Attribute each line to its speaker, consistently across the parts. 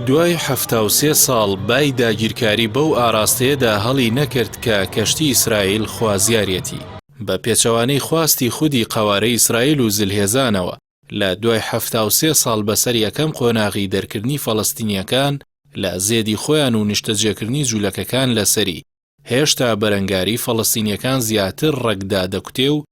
Speaker 1: دوای 73 ساڵ بای داگیرکاری بەو ئاراستەیەدا هەڵی نەکرد کە کەشتی ئیسرائیل خوازیارێتی. بە پێچەوانەی خواستی خودی قەوارەی ئیسرائیل و زلهێزانەوە، لە دوای 73 ساڵ بەسەر یەکەم قۆناغی دەرکردنی فەڵەستینییەکان لە زێدی خۆیان و نیشتەجێکردنی جولەکەکان لەسەری، هێشتا بەرەنگاری فەڵەستینییەکان زیاتر ڕەگ دادەکوتێ و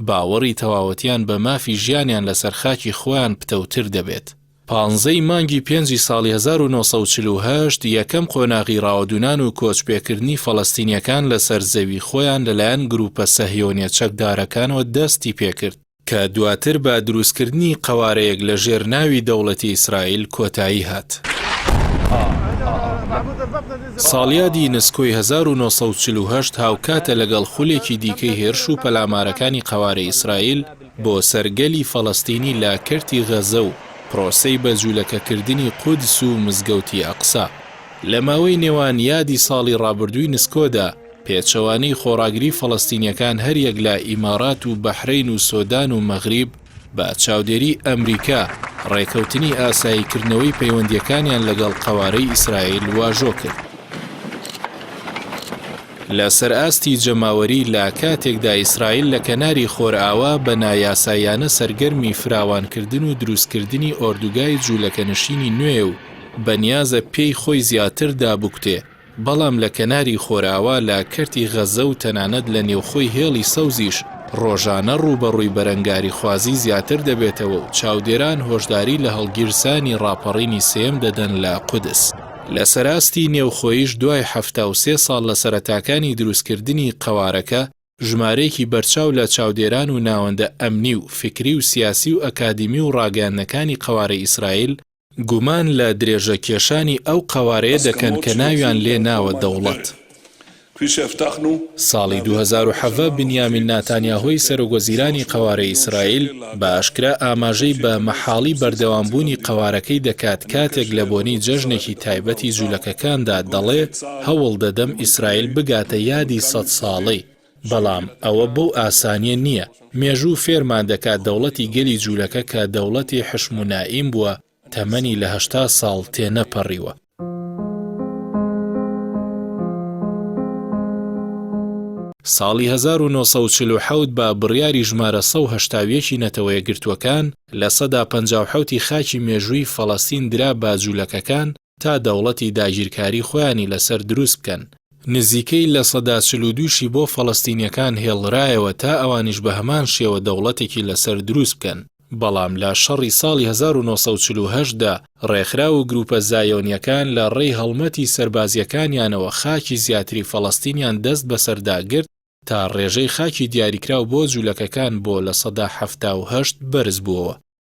Speaker 1: باوەڕی تەواوەتیان بە مافی ژیانیان لەسەر خاکی خۆیان پتەوتر دەبێت. پانزەی مانگی پێنجی ساڵی 1948 یەکەم قۆناغی ڕاوەدوونان و کۆچپێکردنی فەڵەستینییەکان لەسەر زەوی خۆیان لەلایەن گرووپە سەهیۆنیە چەکدارەکانەوە دەستی پێکرد، کە دواتر بە دروستکردنی قەوارەیەک لە ژێر ناوی دەوڵەتی ئیسرائیل کۆتایی هات. ساڵیادی نسکۆی 1948 هاوکاتە لەگەڵ خولێکی دیکەی هێرش و پەلامارەکانی قەوارەی ئیسرائیل بۆ سەر گەلی فەڵەستینی لە کەرتی غەزە و پرۆسەی بە جوولەکەکردنی قودس و مزگەوتی ئەقسا. لە ماوەی نێوان یادی ساڵی ڕابردووی نسکۆدا، پێچەوانەی خۆڕاگری فەڵەستینیەکان هەریەک لە ئیمارات و بەحرەین و سۆدان و مەغریب بە چاودێری ئەمریکا ڕێکەوتنی ئاساییکردنەوەی پەیوەندیەکانیان لەگەڵ قەوارەی ئیسرائیل واژۆ کرد. لە سەر ئاستی جەماوەری لە کاتێکدا ئیسرائیل لە کەناری خۆرئاوا بە نایاساییانە سەرگەرمی فراوانکردن و دروستکردنی ئۆردوگای جولەکەنشینی نوێیە و بەنیازە پێی خۆی زیاتر دابکوتێ بەڵام لە کەناری خۆرئاوا لە کەرتی غەززە و تەنانەت لە نێوخۆی هێڵی سەوزیش ڕۆژانە ڕووبەڕووی بەرەنگاریخوازی زیاتر دەبێتەوە و چاودێران هۆشداری لە هەڵگیرسانی ڕاپەڕینی سێیەم دەدەن لە قودس. لە سەرئاستی نێوخۆییش دوای 73 ساڵ لە سەرەتاکانی دروستکردنی قەوارەکە، ژمارەیەکی بەرچاو لە چاودێران و ناوەندە ئەمنی و فیکری و سیاسی و ئەکادیمی و ڕاگەیاندنەکانی قەوارەی ئیسرائیل، گومان لە درێژە کێشانی ئەو قەوارەیە دەکەن کە ناویان لێ ناوە دەوڵەت. ساڵی 2017 بنیامین ناتانیاهۆی سەرۆکوەزیرانی قەوارەی ئیسرائیل بە ئاشکرا ئاماژەی بە مەحاڵی بەردەوامبوونی قەوارەکەی دەکات کاتێک لە بۆنەی جەژنێکی تایبەتی جولەکەکاندا دەڵێ هەوڵ دەدەم ئیسرائیل بگاتە یادی سەد ساڵەی بەڵام ئەوە بەو ئاسانیە نییە، مێژوو فێرمان دەکات دەوڵەتی گەلی جوولەکە کە دەوڵەتی حشمونائیم بووە تەمەنی لە 80 ساڵ تێنەپەڕیوە. ساڵی 1947 بە بڕیاری ژمارە 181 ی نەتەوەیەکگرتووەکان، 57% ی خاکی مێژووی فەڵەستین درا بە جوولەکەکان، تا دەوڵەتی داگیرکاری خۆیانی لەسەر دروست بکەن، نزیکەی 42% شی بۆ فەڵەستینیەکان هێڵرایەوە تا ئەوانیش بە هەمان شێوە دەوڵەتێکی لەسەر دروست بکەن، بەڵام لە شەڕی ساڵی 1948 دا ڕێکخراو و گروپە زایۆنیەکان لە ڕێی هەڵمەتی سەربازیەکانیانەوە خاکی زیاتری فەڵەستینیان دەست بەسەردا گرت تا ڕێژەی خاکی دیاریکراو بۆ جولەکەکان بۆ 78% بەرز بووەوە.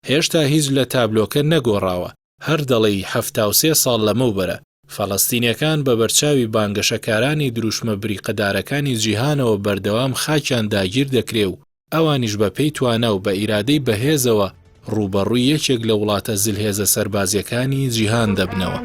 Speaker 1: هێشتا هیچ لە تابلۆکە نەگۆڕاوە، هەر دەڵێی 73 ساڵ لەمەوبەرە، فەلەستینیەکان بە بەرچاوی بانگەشەکارانی دروشمە بریقەدارەکانی جیهانەوە بەردەوام خاکیان داگیر دەکرێ و ئەوانیش بە پێی توانا و بە ئیرادەی بەهێزەوە ڕووبەڕووی یەکێک لە وڵاتە زلهێزە سەربازیەکانی جیهان دەبنەوە.